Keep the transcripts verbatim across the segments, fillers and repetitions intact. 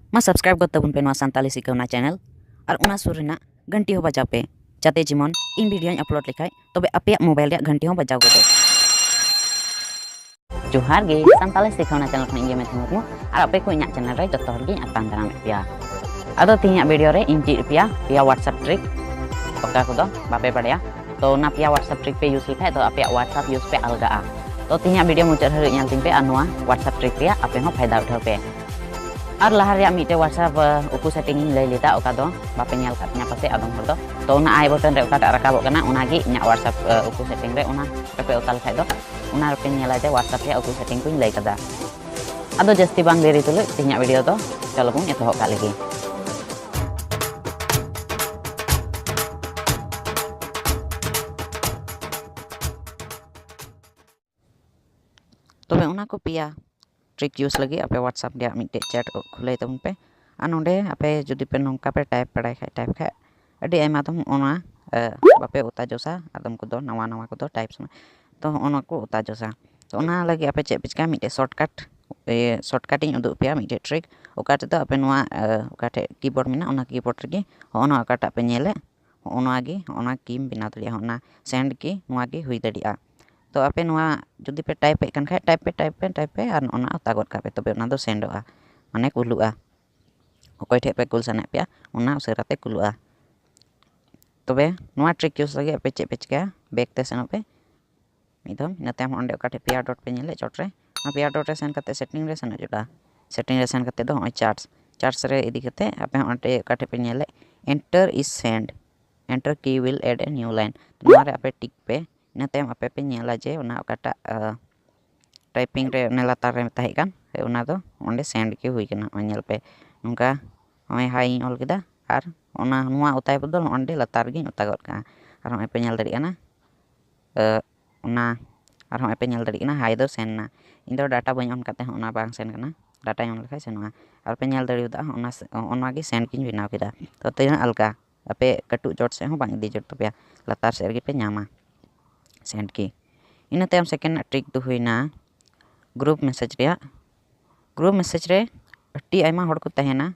ᱢᱟ subscribe ᱜᱚᱫ ᱛᱟᱵᱚᱱ ᱯᱮ ᱱᱚᱣᱟ ᱥᱟᱱᱛᱟᱞᱤ ᱥᱤᱠᱷᱟᱹᱣᱱᱟ channel, ᱟᱨ ᱚᱱᱟ ᱥᱩᱨ ᱨᱮᱱᱟᱜ ᱜᱷᱟᱱᱴᱤ ᱦᱚᱸ ᱵᱟᱡᱟᱣ ᱯᱮ, ᱡᱟᱛᱮ ᱡᱮᱢᱚᱱ ᱤᱧ video ᱧ upload ᱞᱮᱠᱷᱟᱡ ᱛᱚᱵᱮ ᱟᱯᱮᱭᱟᱜ mobile ᱨᱮᱭᱟᱜ ᱜᱷᱟᱱᱴᱤ ᱦᱚᱸ ᱵᱟᱡᱟᱣ ᱜᱚᱫᱚᱜ᱾ ᱡᱚᱦᱟᱨ ᱜᱮ, ᱥᱟᱱᱛᱟᱞᱤ ᱥᱤᱠᱷᱟᱹᱣᱱᱟ channel ᱠᱷᱚᱱ ᱤᱧ ᱜᱮ ᱢᱮᱛᱷᱤ ᱢᱩᱨᱢᱩ, ᱟᱨ ᱟᱯᱮ ᱠᱚ ᱤᱧᱟᱹᱜ channel ᱨᱮ ᱡᱚᱛᱚ ᱦᱚᱲ ᱜᱤᱧ ᱟᱛᱟᱝ ᱫᱟᱨᱟᱢᱮᱫ ᱯᱮᱭᱟ᱾ ᱟᱫᱚ ᱛᱮᱦᱮᱧᱟᱜ video ᱨᱮ ᱤᱧ ᱪᱮᱫ ᱯᱮᱭᱟ ᱯᱮᱭᱟ WhatsApp trick, ᱚᱠᱟ ᱠᱚᱫᱚ ᱵᱟᱯᱮ ᱵᱟᱲᱟᱭᱟ᱾ ᱛᱚ ᱚᱱᱟ ᱯᱮᱭᱟ WhatsApp trick ᱯᱮ use ᱞᱮᱠᱷᱟᱡ ᱫᱚ ᱟᱯᱮᱭᱟᱜ WhatsApp use ᱯᱮ ᱟᱞᱜᱟᱜᱼᱟ᱾ ᱛᱚ ᱛᱮᱦᱮᱧᱟᱜ video ᱢᱩᱪᱟᱹᱫ ᱦᱟᱹᱵᱤᱡ ᱧᱮᱞ ᱛᱤᱧ ᱯᱮ ᱟᱨ ᱱᱚᱣᱟ WhatsApp trick ᱨᱮᱭᱟᱜ ᱟᱯᱮ ᱦᱚᱸ ᱯᱷᱟᱭᱫᱟ ᱩᱴᱷᱟᱹᱣ ᱯᱮ᱾ ᱟᱨ ᱞᱟᱦᱟ ᱨᱮᱭᱟᱜ ᱢᱤᱫᱴᱮᱡ WhatsApp, ᱟ, ᱩᱠᱩ setting ᱤᱧ ᱞᱟᱹᱭ ᱞᱮᱫᱟ, ᱚᱠᱟ ᱫᱚ ᱵᱟᱯᱮ ᱧᱮᱞ ᱠᱟᱫ ᱛᱤᱧᱟ ᱯᱟᱥᱮᱡ ᱟᱫᱚᱢ ᱦᱚᱲ ᱫᱚ᱾ ᱛᱚ ᱚᱱᱟ eye button ᱨᱮ ᱚᱠᱟᱴᱟᱜ ᱨᱟᱠᱟᱵᱚᱜ ᱠᱟᱱᱟ, ᱚᱱᱟᱜᱮ ᱤᱧᱟᱹᱜ WhatsApp, ᱟ, ᱩᱠᱩ setting ᱨᱮ, ᱚᱱᱟ ᱨᱮᱯᱮ ᱚᱛᱟ ᱞᱮᱠᱷᱟᱡ ᱫᱚ ᱚᱱᱟ ᱨᱮᱯᱮ ᱧᱮᱞᱟ ᱡᱮ WhatsApp ᱨᱮᱭᱟᱜ ᱩᱠᱩ setting ᱠᱚᱧ ᱞᱟᱹᱭ ᱠᱟᱫᱟ᱾ ᱟᱫᱚ ᱡᱟᱹᱥᱛᱤ ᱵᱟᱝ ᱫᱮᱨᱤ ᱛᱩᱞᱩᱡ ᱛᱮᱦᱮᱧᱟᱜ video ᱫᱚ ᱪᱚᱞᱚ ᱵᱚᱱ ᱮᱛᱚᱦᱚᱵ ᱠᱟᱜ ᱞᱮᱜᱮ᱾ ᱛᱚᱵᱮ ᱚᱱᱟ ᱠᱚ ᱯᱮᱭᱟ trick use ᱞᱟᱹᱜᱤᱫ ᱟᱯᱮ WhatsApp ᱨᱮᱭᱟᱜ ᱢᱤᱫᱴᱮᱡ chat ᱠᱷᱩᱞᱟᱹᱭ ᱛᱟᱵᱚᱱ ᱯᱮ᱾ ᱟᱨ ᱱᱚᱰᱮ ᱟᱯᱮ ᱡᱩᱫᱤ ᱯᱮ ᱱᱚᱝᱠᱟ ᱯᱮ type ᱵᱟᱲᱟᱭ ᱠᱷᱟᱡ, type ᱠᱷᱟᱡ ᱟᱹᱰᱤ ᱟᱭᱢᱟ ᱫᱚᱢ ᱚᱱᱟ, ᱮ, ᱵᱟᱯᱮ ᱚᱛᱟ ᱡᱚᱥᱟ, ᱟᱫᱚᱢ ᱠᱚᱫᱚ ᱱᱟᱣᱟ ᱱᱟᱣᱟ ᱠᱚᱫᱚ type ᱥᱚᱢᱚᱭ᱾ ᱛᱚ ᱦᱚᱸᱜᱼᱚ ᱱᱚᱣᱟ ᱠᱚ ᱚᱛᱟ ᱡᱚᱥᱟ᱾ ᱛᱚ ᱚᱱᱟ ᱞᱟᱹᱜᱤᱫ ᱟᱯᱮ ᱪᱮᱫ ᱯᱮ ᱪᱤᱠᱟᱹᱭᱟ, ᱢᱤᱫᱴᱮᱡ shortcut, ᱮ, shortcut ᱤᱧ ᱩᱫᱩᱜ ᱯᱮᱭᱟ, ᱢᱤᱫᱴᱮᱡ trick, ᱚᱠᱟ ᱛᱮᱫᱚ ᱟᱯᱮ ᱱᱚᱣᱟ, ᱮ, ᱚᱠᱟ ᱴᱷᱮᱡ keyboard ᱢᱮᱱᱟᱜᱼᱟ, ᱚᱱᱟ keyboard ᱨᱮᱜᱮ ᱦᱚᱸᱜᱼᱚ ᱱᱚᱣᱟ ᱚᱠᱟᱴᱟᱜ ᱯᱮ ᱧᱮᱞᱮᱫ, ᱦᱚᱸᱜᱼᱚ ᱱᱚᱣᱟ ᱜᱮ, ᱦᱚᱸᱜᱼᱚ ᱱᱚᱣᱟ key ᱮᱢ ᱵᱮᱱᱟᱣ ᱫᱟᱲᱮᱭᱟᱜᱼᱟ, ᱦᱚᱸᱜᱼᱚ ᱱᱟ send key, ᱱᱚᱣᱟ ᱜᱮ ᱦᱩᱭ ᱫᱟᱲᱮᱭᱟᱜᱼᱟ᱾ ᱛᱚ ᱟᱯᱮ ᱱᱚᱣᱟ ᱡᱩᱫᱤ ᱯᱮ type ᱮᱫ ᱠᱟᱱ ᱠᱷᱟᱡ, type ᱯᱮ, type ᱯᱮ, type ᱯᱮ, ᱟᱨ ᱱᱚᱜᱼᱚ ᱱᱟ ᱚᱛᱟ ᱜᱚᱫ ᱠᱟᱜ ᱯᱮ, ᱛᱚᱵᱮ ᱚᱱᱟ ᱫᱚ send ᱚᱜᱼᱟ, ᱢᱟᱱᱮ ᱠᱩᱞᱩᱜᱼᱟ᱾ ᱚᱠᱚᱭ ᱴᱷᱮᱡ ᱯᱮ ᱠᱩᱞ ᱥᱟᱱᱟᱭᱮᱫ ᱯᱮᱭᱟ, ᱚᱱᱟ ᱩᱥᱟᱹᱨᱟ ᱛᱮ ᱠᱩᱞᱩᱜᱼᱟ᱾ ᱛᱚᱵᱮ ᱱᱚᱣᱟ trick use ᱞᱟᱹᱜᱤᱫ ᱟᱯᱮ ᱪᱮᱫ ᱯᱮ ᱪᱤᱠᱟᱹᱭᱟ, back ᱛᱮ ᱥᱮᱱᱚᱜ ᱯᱮ ᱢᱤᱫ ᱫᱚᱢ, ᱤᱱᱟᱹ ᱛᱟᱭᱚᱢ ᱚᱸᱰᱮ ᱚᱠᱟ ᱴᱷᱮᱡ ᱯᱮᱭᱟ dot ᱯᱮ ᱧᱮᱞᱮᱫ ᱪᱚᱴ ᱨᱮ, ᱚᱱᱟ ᱯᱮᱭᱟ dot ᱨᱮ ᱥᱮᱱ ᱠᱟᱛᱮ setting ᱨᱮ ᱥᱮᱱᱚᱜ ᱡᱟᱹᱨᱩᱲᱟ᱾ Setting ᱨᱮ ᱥᱮᱱ ᱠᱟᱛᱮ ᱫᱚ ᱱᱚᱜᱼᱚᱭ chats, chats ᱨᱮ ᱤᱫᱤ ᱠᱟᱛᱮ ᱟᱯᱮ ᱦᱚᱸ ᱚᱸᱰᱮ ᱚᱠᱟ ᱴᱷᱮᱡ ᱯᱮ ᱧᱮᱞᱮᱫ enter is send, enter key will add a new line, ᱱᱚᱣᱟ ᱨᱮ ᱟᱯᱮ tick ᱯᱮ᱾ ᱤᱱᱟᱹ ᱛᱟᱭᱚᱢ ᱟᱯᱮ ᱯᱮ ᱧᱮᱞᱟ ᱡᱮ ᱚᱱᱟ ᱚᱠᱟᱴᱟᱜ, ᱟ, typing ᱨᱮ ᱚᱱᱮ ᱞᱟᱛᱟᱨ ᱨᱮ ᱛᱟᱦᱮᱸ ᱠᱟᱱ, ᱦᱳᱭ, ᱚᱱᱟ ᱫᱚ ᱚᱸᱰᱮ send ᱜᱮ ᱦᱩᱭ ᱠᱟᱱᱟ᱾ ᱱᱚᱜᱼᱚᱭ ᱧᱮᱞ ᱯᱮ, ᱱᱚᱝᱠᱟ ᱱᱚᱜᱼᱚᱭ hi ᱤᱧ ᱚᱞ ᱠᱮᱫᱟ, ᱟᱨ ᱚᱱᱟ, ᱱᱚᱣᱟ ᱚᱛᱟᱭ ᱵᱚᱫᱚᱞ ᱱᱚᱜᱼᱚᱭ ᱱᱚᱰᱮ ᱞᱟᱛᱟᱨ ᱨᱮᱜᱮᱧ ᱚᱛᱟ ᱜᱚᱫ ᱠᱟᱜᱼᱟ᱾ ᱟᱨ ᱱᱚᱜᱼᱚᱭ ᱯᱮ ᱧᱮᱞ ᱫᱟᱲᱮᱭᱟᱜ ᱠᱟᱱᱟ, ᱮ, ᱚᱱᱟ, ᱟᱨ ᱱᱚᱜᱼᱚᱭ ᱯᱮ ᱧᱮᱞ ᱫᱟᱲᱮᱭᱟᱜ ᱠᱟᱱᱟ hi ᱫᱚ send ᱱᱟ᱾ ᱤᱧ ᱫᱚ data ᱵᱟᱹᱧ on ᱠᱟᱛᱮ ᱦᱚᱸ ᱚᱱᱟ ᱵᱟᱝ send ᱠᱟᱱᱟ, dataᱧ on ᱞᱮᱠᱷᱟᱡ ᱥᱮᱱᱚᱜᱼᱟ᱾ ᱟᱨ ᱯᱮ ᱧᱮᱞ ᱫᱟᱲᱮᱭᱟᱫᱟ ᱚᱱᱟ ᱥᱮ-, ᱚᱱᱟ ᱜᱮ send ᱜᱤᱧ ᱵᱮᱱᱟᱣ ᱠᱮᱫᱟ᱾ ᱛᱚ ᱛᱤᱱᱟᱹᱜ ᱟᱞᱜᱟ, ᱟᱯᱮ ᱠᱟᱹᱴᱩᱵ ᱪᱚᱴ ᱥᱮᱫ ᱦᱚᱸ ᱵᱟᱝ ᱤᱫᱤ ᱡᱟᱹᱨᱩᱲ ᱛᱟᱯᱮᱭᱟ, ᱞᱟᱛᱟᱨ ᱥᱮᱫ ᱨᱮᱜᱮ ᱯᱮ ᱧᱟᱢᱟ send key᱾ ᱤᱱᱟᱹ ᱛᱟᱭᱚᱢ second trick ᱫᱚ ᱦᱩᱭᱱᱟ group message ᱨᱮᱭᱟᱜ᱾ Group message ᱨᱮ ᱟᱹᱰᱤ ᱟᱭᱢᱟ ᱦᱚᱲ ᱠᱚ ᱛᱟᱦᱮᱱᱟ᱾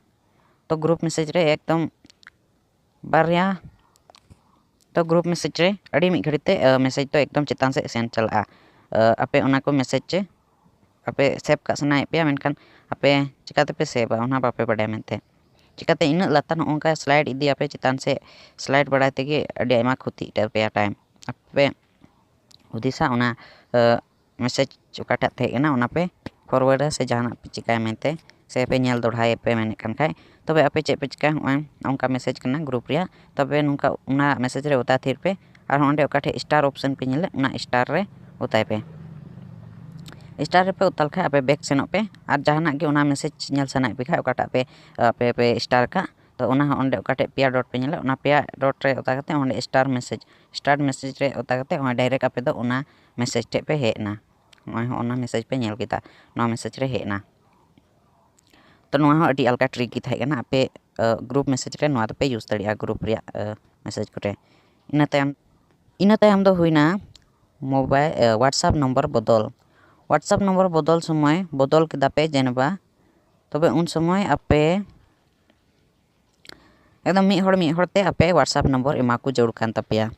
ᱛᱚ group message ᱨᱮ ᱮᱠᱫᱚᱢ ᱵᱟᱨᱭᱟ, ᱛᱚ group message ᱨᱮ ᱟᱹᱰᱤ ᱢᱤᱫ ᱜᱷᱟᱹᱲᱤᱡ ᱛᱮ message ᱫᱚ ᱮᱠᱫᱚᱢ ᱪᱮᱛᱟᱱ ᱥᱮᱫ send ᱪᱟᱞᱟᱜᱼᱟ᱾ ᱟᱯᱮ ᱚᱱᱟ ᱠᱚ message ᱪᱮ ᱟᱯᱮ save ᱠᱟᱜ ᱥᱟᱱᱟᱭᱮᱫ ᱯᱮᱭᱟ, ᱢᱮᱱᱠᱷᱟᱱ ᱟᱯᱮ ᱪᱤᱠᱟᱹ ᱛᱮᱯᱮ ᱥᱮᱵᱷᱟ ᱚᱱᱟ ᱵᱟᱯᱮ ᱵᱟᱰᱟᱭᱟ ᱢᱮᱱᱛᱮ᱾ ᱪᱤᱠᱟᱹᱛᱮ ᱤᱱᱟᱹᱜ ᱞᱟᱛᱟᱨ ᱱᱚᱜᱼᱚ ᱱᱚᱝᱠᱟ slide ᱤᱫᱤᱭᱟᱯᱮ, ᱪᱮᱛᱟᱱ ᱥᱮᱫ slide ᱵᱟᱲᱟᱭ ᱛᱮᱜᱮ ᱟᱹᱰᱤ ᱟᱭᱢᱟ ᱠᱷᱚᱛᱤᱜ ᱛᱟᱯᱮᱭᱟ time᱾ ᱟᱯᱮ ᱦᱩᱫᱤᱥᱟ ᱚᱱᱟ message ᱚᱠᱟᱴᱟᱜ ᱛᱟᱦᱮᱸ ᱠᱟᱱᱟ ᱚᱱᱟ ᱯᱮ forwardᱟ ᱥᱮ ᱡᱟᱦᱟᱱᱟᱜ ᱯᱮ ᱪᱤᱠᱟᱹᱭᱟ ᱢᱮᱱᱛᱮ, ᱥᱮ ᱯᱮ ᱧᱮᱞ ᱫᱚᱦᱲᱟᱭᱟ ᱯᱮ ᱢᱮᱱᱮᱫ ᱠᱟᱱ ᱠᱷᱟᱡ, ᱛᱚᱵᱮ ᱟᱯᱮ ᱪᱮᱫ ᱯᱮ ᱪᱤᱠᱟᱹᱭᱟ? ᱱᱚᱜᱼᱚᱭ ᱚᱱᱠᱟ message ᱠᱟᱱᱟ group ᱨᱮᱭᱟᱜ, ᱛᱚᱵᱮ ᱱᱚᱝᱠᱟ ᱚᱱᱟ message ᱨᱮ ᱚᱛᱟ ᱛᱷᱤᱨ ᱯᱮ᱾ ᱟᱨᱦᱚᱸ ᱚᱸᱰᱮ ᱚᱠᱟ ᱴᱷᱮᱡ star option ᱯᱮ ᱧᱮᱞᱮᱫ, ᱚᱱᱟ star ᱨᱮ ᱚᱛᱟᱭ ᱯᱮ᱾ Star ᱨᱮᱯᱮ ᱚᱛᱟ ᱞᱮᱠᱷᱟᱡ ᱟᱯᱮ back ᱥᱮᱱᱚᱜ ᱯᱮ, ᱟᱨ ᱡᱟᱦᱟᱱᱟᱜ ᱜᱮ ᱚᱱᱟ message ᱧᱮᱞ ᱥᱟᱱᱟᱭᱮᱫ ᱯᱮ ᱠᱷᱟᱡ ᱚᱠᱟᱴᱟᱜ ᱯᱮ, ᱟᱯᱮ ᱯᱮ star ᱠᱟᱜ, ᱛᱚ ᱚᱱᱟ ᱦᱚᱸ ᱚᱸᱰᱮ ᱚᱠᱟ ᱴᱷᱮᱡ ᱯᱮᱭᱟ dot ᱯᱮ ᱧᱮᱞᱟ, ᱚᱱᱟ ᱯᱮᱭᱟ dot ᱨᱮ ᱚᱛᱟ ᱠᱟᱛᱮ ᱚᱸᱰᱮ star message, start message ᱨᱮ ᱚᱛᱟ ᱠᱟᱛᱮ ᱚᱸᱰᱮ direct ᱟᱯᱮ ᱫᱚ ᱚᱱᱟ message ᱴᱷᱮᱡ ᱯᱮ ᱦᱮᱡ ᱮᱱᱟ᱾ ᱱᱚᱜᱼᱚᱭ ᱦᱚᱸ ᱚᱱᱟ message ᱯᱮ ᱧᱮᱞ ᱠᱮᱫᱟ, ᱱᱚᱣᱟ message ᱨᱮ ᱦᱮᱡ ᱮᱱᱟ᱾ ᱛᱚ ᱱᱚᱣᱟ ᱦᱚᱸ ᱟᱹᱰᱤ ᱟᱞᱜᱟ trick ᱜᱮ ᱛᱟᱦᱮᱸ ᱠᱟᱱᱟ, ᱟᱯᱮ group message ᱨᱮ ᱱᱚᱣᱟ ᱫᱚᱯᱮ use ᱫᱟᱲᱮᱭᱟᱜᱼᱟ group ᱨᱮᱭᱟᱜ message ᱠᱚᱨᱮ᱾ ᱤᱱᱟᱹ ᱛᱟᱭᱚᱢ, ᱤᱱᱟᱹ ᱛᱟᱭᱚᱢ ᱫᱚ ᱦᱩᱭᱱᱟ mobile, WhatsApp ᱱᱚᱢᱵᱚᱨ ᱵᱚᱫᱚᱞ᱾ WhatsApp ᱱᱚᱢᱵᱚᱨ ᱵᱚᱫᱚᱞ ᱥᱚᱢᱚᱭ ᱵᱚᱫᱚᱞ ᱠᱮᱫᱟ ᱯᱮ ᱡᱮᱱᱵᱟ, ᱛᱚᱵᱮ ᱩᱱ ᱥᱚᱢᱚᱭ ᱟᱯᱮ ᱮᱠᱫᱚᱢ ᱢᱤᱫ ᱦᱚᱲ ᱢᱤᱫ ᱦᱚᱲ ᱛᱮ ᱟᱯᱮ WhatsApp ᱱᱚᱢᱵᱚᱨ ᱮᱢᱟ ᱠᱚ ᱡᱟᱹᱨᱩᱲ ᱠᱟᱱ ᱛᱟᱯᱮᱭᱟ,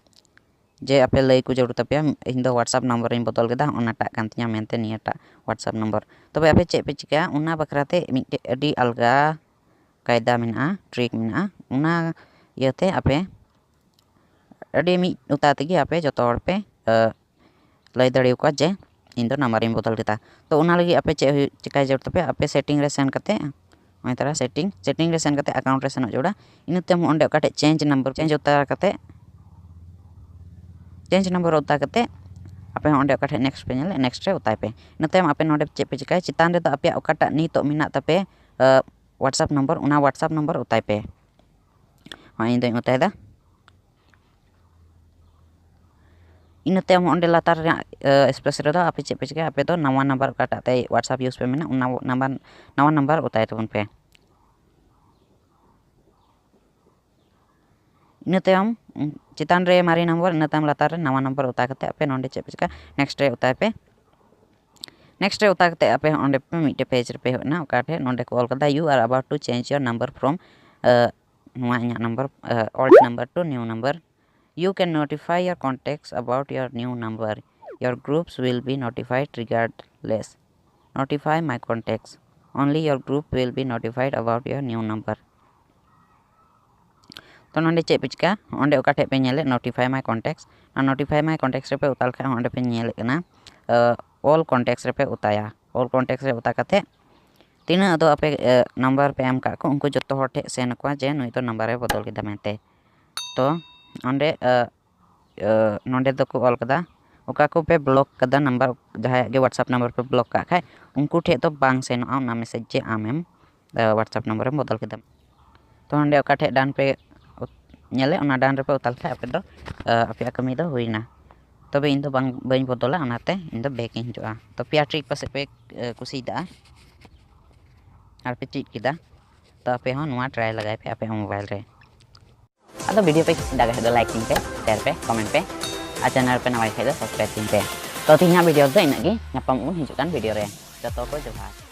ᱡᱮ ᱟᱯᱮ ᱞᱟᱹᱭ ᱠᱚ ᱡᱟᱹᱨᱩᱲ ᱛᱟᱯᱮᱭᱟ, "ᱤᱧ ᱫᱚ WhatsApp ᱱᱚᱢᱵᱚᱨ ᱤᱧ ᱵᱚᱫᱚᱞ ᱠᱮᱫᱟ, ᱚᱱᱟᱴᱟᱜ ᱠᱟᱱ ᱛᱤᱧᱟ ᱢᱮᱱᱛᱮ ᱱᱤᱭᱟᱹᱴᱟᱜ WhatsApp ᱱᱚᱢᱵᱚᱨ᱾" ᱛᱚᱵᱮ ᱟᱯᱮ ᱪᱮᱫ ᱯᱮ ᱪᱤᱠᱟᱹᱭᱟ? ᱚᱱᱟ ᱵᱟᱠᱷᱨᱟ ᱛᱮ ᱢᱤᱫᱴᱮᱡ ᱟᱹᱰᱤ ᱟᱞᱜᱟ ᱠᱟᱭᱫᱟ ᱢᱮᱱᱟᱜᱼᱟ, trick ᱢᱮᱱᱟᱜᱼᱟ᱾ ᱚᱱᱟ ᱤᱭᱟᱹᱛᱮ ᱟᱯᱮ ᱟᱹᱰᱤ ᱢᱤᱫ ᱚᱛᱟ ᱛᱮᱜᱮ ᱟᱯᱮ ᱡᱚᱛᱚ ᱦᱚᱲ ᱯᱮ, ᱮ, ᱞᱟᱹᱭ ᱫᱟᱲᱮ ᱟᱠᱚᱣᱟ ᱡᱮ ᱤᱧ ᱫᱚ ᱱᱟᱢᱵᱟᱨᱤᱧ ᱵᱚᱫᱚᱞ ᱠᱮᱫᱟ᱾ ᱛᱚ ᱚᱱᱟ ᱞᱟᱹᱜᱤᱫ ᱟᱯᱮ ᱪᱮᱫ ᱦᱩᱭᱩᱜ, ᱪᱮᱠᱟᱭ ᱡᱟᱹᱨᱩᱲ ᱛᱟᱯᱮᱭᱟ? ᱟᱯᱮ setting ᱨᱮ ᱥᱮᱱ ᱠᱟᱛᱮ, ᱱᱚᱜᱼᱚᱭ ᱛᱟᱨᱟ setting, setting ᱨᱮ ᱥᱮᱱ ᱠᱟᱛᱮ account ᱨᱮ ᱥᱮᱱᱚᱜ ᱡᱟᱹᱨᱩᱲᱟ᱾ ᱤᱱᱟᱹ ᱛᱟᱭᱚᱢ ᱚᱸᱰᱮ ᱚᱠᱟᱴᱷᱮᱡ change number, change ᱚᱛᱟ ᱠᱟᱛᱮ, change number ᱚᱛᱟ ᱠᱟᱛᱮ ᱟᱯᱮ ᱦᱚᱸ ᱚᱸᱰᱮ ᱚᱠᱟᱴᱷᱮᱡ next ᱯᱮ ᱧᱮᱞᱟ, next ᱨᱮ ᱚᱛᱟᱭ ᱯᱮ᱾ ᱤᱱᱟᱹ ᱛᱟᱭᱚᱢ ᱟᱯᱮ ᱱᱚᱰᱮ ᱪᱮᱫ ᱯᱮ ᱪᱤᱠᱟᱹᱭᱟ? ᱪᱮᱛᱟᱱ ᱨᱮᱫᱚ ᱟᱯᱮᱭᱟᱜ ᱚᱠᱟᱴᱟᱜ ᱱᱤᱛᱚᱜ ᱢᱮᱱᱟᱜ ᱛᱟᱯᱮ, ᱮ, WhatsApp ᱱᱚᱢᱵᱚᱨ, ᱚᱱᱟ WhatsApp ᱱᱚᱢᱵᱚᱨ ᱚᱛᱟᱭ ᱯᱮ᱾ ᱦᱚᱸ, ᱤᱧ ᱫᱚᱧ ᱚᱛᱟᱭᱮᱫᱟ᱾ ᱤᱱᱟᱹ ᱛᱟᱭᱚᱢ ᱚᱸᱰᱮ ᱞᱟᱛᱟᱨ ᱨᱮᱭᱟᱜ, ᱮ, space ᱨᱮᱫᱚ ᱟᱯᱮ ᱪᱮᱫ ᱯᱮ ᱪᱤᱠᱟᱹᱭᱟ? ᱟᱯᱮ ᱫᱚ ᱱᱟᱣᱟ ᱱᱟᱢᱵᱟᱨ ᱚᱠᱟᱴᱟᱜ ᱛᱮ WhatsApp use ᱯᱮ ᱢᱮᱱᱟ, ᱚᱱᱟ ᱱᱟᱢᱵᱟᱨ, ᱱᱟᱣᱟ ᱱᱟᱢᱵᱟᱨ ᱚᱛᱟᱭ ᱛᱟᱵᱚᱱ ᱯᱮ᱾ ᱤᱱᱟᱹ ᱛᱟᱭᱚᱢ, ᱩᱸ, ᱪᱮᱛᱟᱱ ᱨᱮ ᱢᱟᱨᱮ ᱱᱟᱢᱵᱟᱨ, ᱤᱱᱟᱹ ᱛᱟᱭᱚᱢ ᱞᱟᱛᱟᱨ ᱨᱮ ᱱᱟᱣᱟ ᱱᱟᱢᱵᱟᱨ ᱚᱛᱟ ᱠᱟᱛᱮ ᱟᱯᱮ ᱱᱚᱸᱰᱮ ᱪᱮᱫ ᱯᱮ ᱪᱤᱠᱟᱹᱭᱟ? Next ᱨᱮ ᱚᱛᱟᱭ ᱯᱮ᱾ Next ᱨᱮ ᱚᱛᱟ ᱠᱟᱛᱮ ᱟᱯᱮ ᱚᱸᱰᱮ ᱯᱮ ᱢᱤᱫᱴᱮᱡ page ᱨᱮᱯᱮ ᱦᱮᱡ ᱮᱱᱟ, ᱚᱠᱟ ᱴᱷᱮᱡ ᱱᱚᱸᱰᱮ ᱠᱚ ᱚᱞ ᱠᱟᱫᱟ, "You are about to change your number from ᱱᱚᱣᱟ ᱤᱧᱟᱹᱜ number, old number to new number. You can notify your contacts about your new number. Your groups will be notified regardless. Notify my contacts. Only your group will be notified about your new number." ᱛᱚ ᱱᱚᱸᱰᱮ ᱪᱮᱫ ᱯᱮ ᱪᱤᱠᱟ, ᱚᱸᱰᱮ ᱚᱠᱟ ᱴᱷᱮᱡ ᱯᱮ ᱧᱮᱞᱮᱫ notify my contacts, ᱚᱱᱟ notify my contacts ᱨᱮᱯᱮ ᱚᱛᱟ ᱞᱮᱠᱷᱟᱡ ᱦᱚᱸ ᱚᱸᱰᱮ ᱯᱮ ᱧᱮᱞᱮᱫ ᱠᱟᱱᱟ, all contacts ᱨᱮᱯᱮ ᱚᱛᱟᱭᱟ᱾ All contacts ᱨᱮ ᱚᱛᱟ ᱠᱟᱛᱮ ᱛᱤᱱᱟᱹᱜ ᱟᱫᱚ ᱟᱯᱮ ᱱᱟᱢᱵᱟᱨ ᱯᱮ ᱮᱢ ᱠᱟᱜ ᱠᱚ, ᱩᱱᱠᱩ ᱡᱚᱛᱚ ᱦᱚᱲ ᱴᱷᱮᱡ send ᱟᱠᱚᱣᱟ ᱡᱮ ᱱᱩᱭ ᱫᱚ ᱱᱟᱢᱵᱟᱨᱮ ᱵᱚᱫᱚᱞ ᱠᱮᱫᱟ ᱢᱮᱱᱛᱮ᱾ ᱛᱚ ᱚᱸᱰᱮ ᱱᱚᱸᱰᱮ ᱫᱚᱠᱚ ᱚᱞ ᱠᱟᱫᱟ, ᱚᱠᱟ ᱠᱚᱯᱮ block ᱠᱟᱫᱟ ᱱᱟᱢᱵᱟᱨ, ᱡᱟᱦᱟᱸᱭᱟᱜ ᱜᱮ WhatsApp ᱱᱟᱢᱵᱟᱨ ᱯᱮ block ᱠᱟᱜ ᱠᱷᱟᱡ, ᱩᱱᱠᱩ ᱴᱷᱮᱡ ᱫᱚ ᱵᱟᱝ ᱥᱮᱱᱚᱜᱼᱟ ᱚᱱᱟ message ᱡᱮ ᱟᱢᱮᱢ WhatsApp ᱱᱟᱢᱵᱟᱨᱮᱢ ᱵᱚᱫᱚᱞ ᱠᱮᱫᱟ᱾ ᱛᱚ ᱱᱚᱸᱰᱮ ᱚᱠᱟ ᱴᱷᱮᱡ done ᱯᱮ ᱧᱮᱞᱮᱫ, ᱚᱱᱟ done ᱨᱮᱯᱮ ᱚᱛᱟ ᱞᱮᱠᱷᱟᱡ ᱟᱯᱮ ᱫᱚ ᱟᱯᱮᱭᱟᱜ ᱠᱟᱹᱢᱤ ᱫᱚ ᱦᱩᱭᱱᱟ᱾ ᱛᱚᱵᱮ ᱤᱧ ᱫᱚ ᱵᱟᱝ, ᱵᱟᱹᱧ ᱵᱚᱫᱚᱞᱟ, ᱚᱱᱟᱛᱮ ᱤᱧ ᱫᱚ back ᱤᱧ ᱦᱤᱡᱩᱜᱼᱟ᱾ ᱛᱚ ᱯᱮᱭᱟ trick ᱯᱟᱥᱮᱡ ᱯᱮ ᱠᱩᱥᱤᱭᱟᱫᱟ ᱟᱨ ᱯᱮ ᱪᱮᱫ ᱠᱮᱫᱟ᱾ ᱛᱚ ᱟᱯᱮ ᱦᱚᱸ ᱱᱚᱣᱟ try ᱞᱟᱜᱟᱭ ᱯᱮ ᱟᱯᱮᱭᱟᱜ mobile ᱨᱮ᱾ ᱟᱫᱚ video ᱯᱮ ᱠᱩᱥᱤᱭᱟᱫᱟ ᱠᱷᱟᱡ ᱫᱚ like ᱟᱹᱧ ᱯᱮ, share ᱯᱮ, comment ᱯᱮ, ᱟᱨ channel ᱯᱮ ᱱᱟᱣᱟ ᱠᱷᱟᱡ ᱫᱚ subscribe ᱟᱹᱧ ᱯᱮ᱾ ᱛᱚ ᱛᱮᱦᱮᱧᱟᱜ video ᱨᱮᱫᱚ ᱤᱱᱟᱹᱜ ᱜᱮ, ᱧᱟᱯᱟᱢ ᱟᱵᱚᱱ ᱦᱤᱡᱩᱜ ᱠᱟᱱ video ᱨᱮ᱾ ᱡᱚᱛᱚ ᱠᱚ ᱡᱚᱦᱟᱨ᱾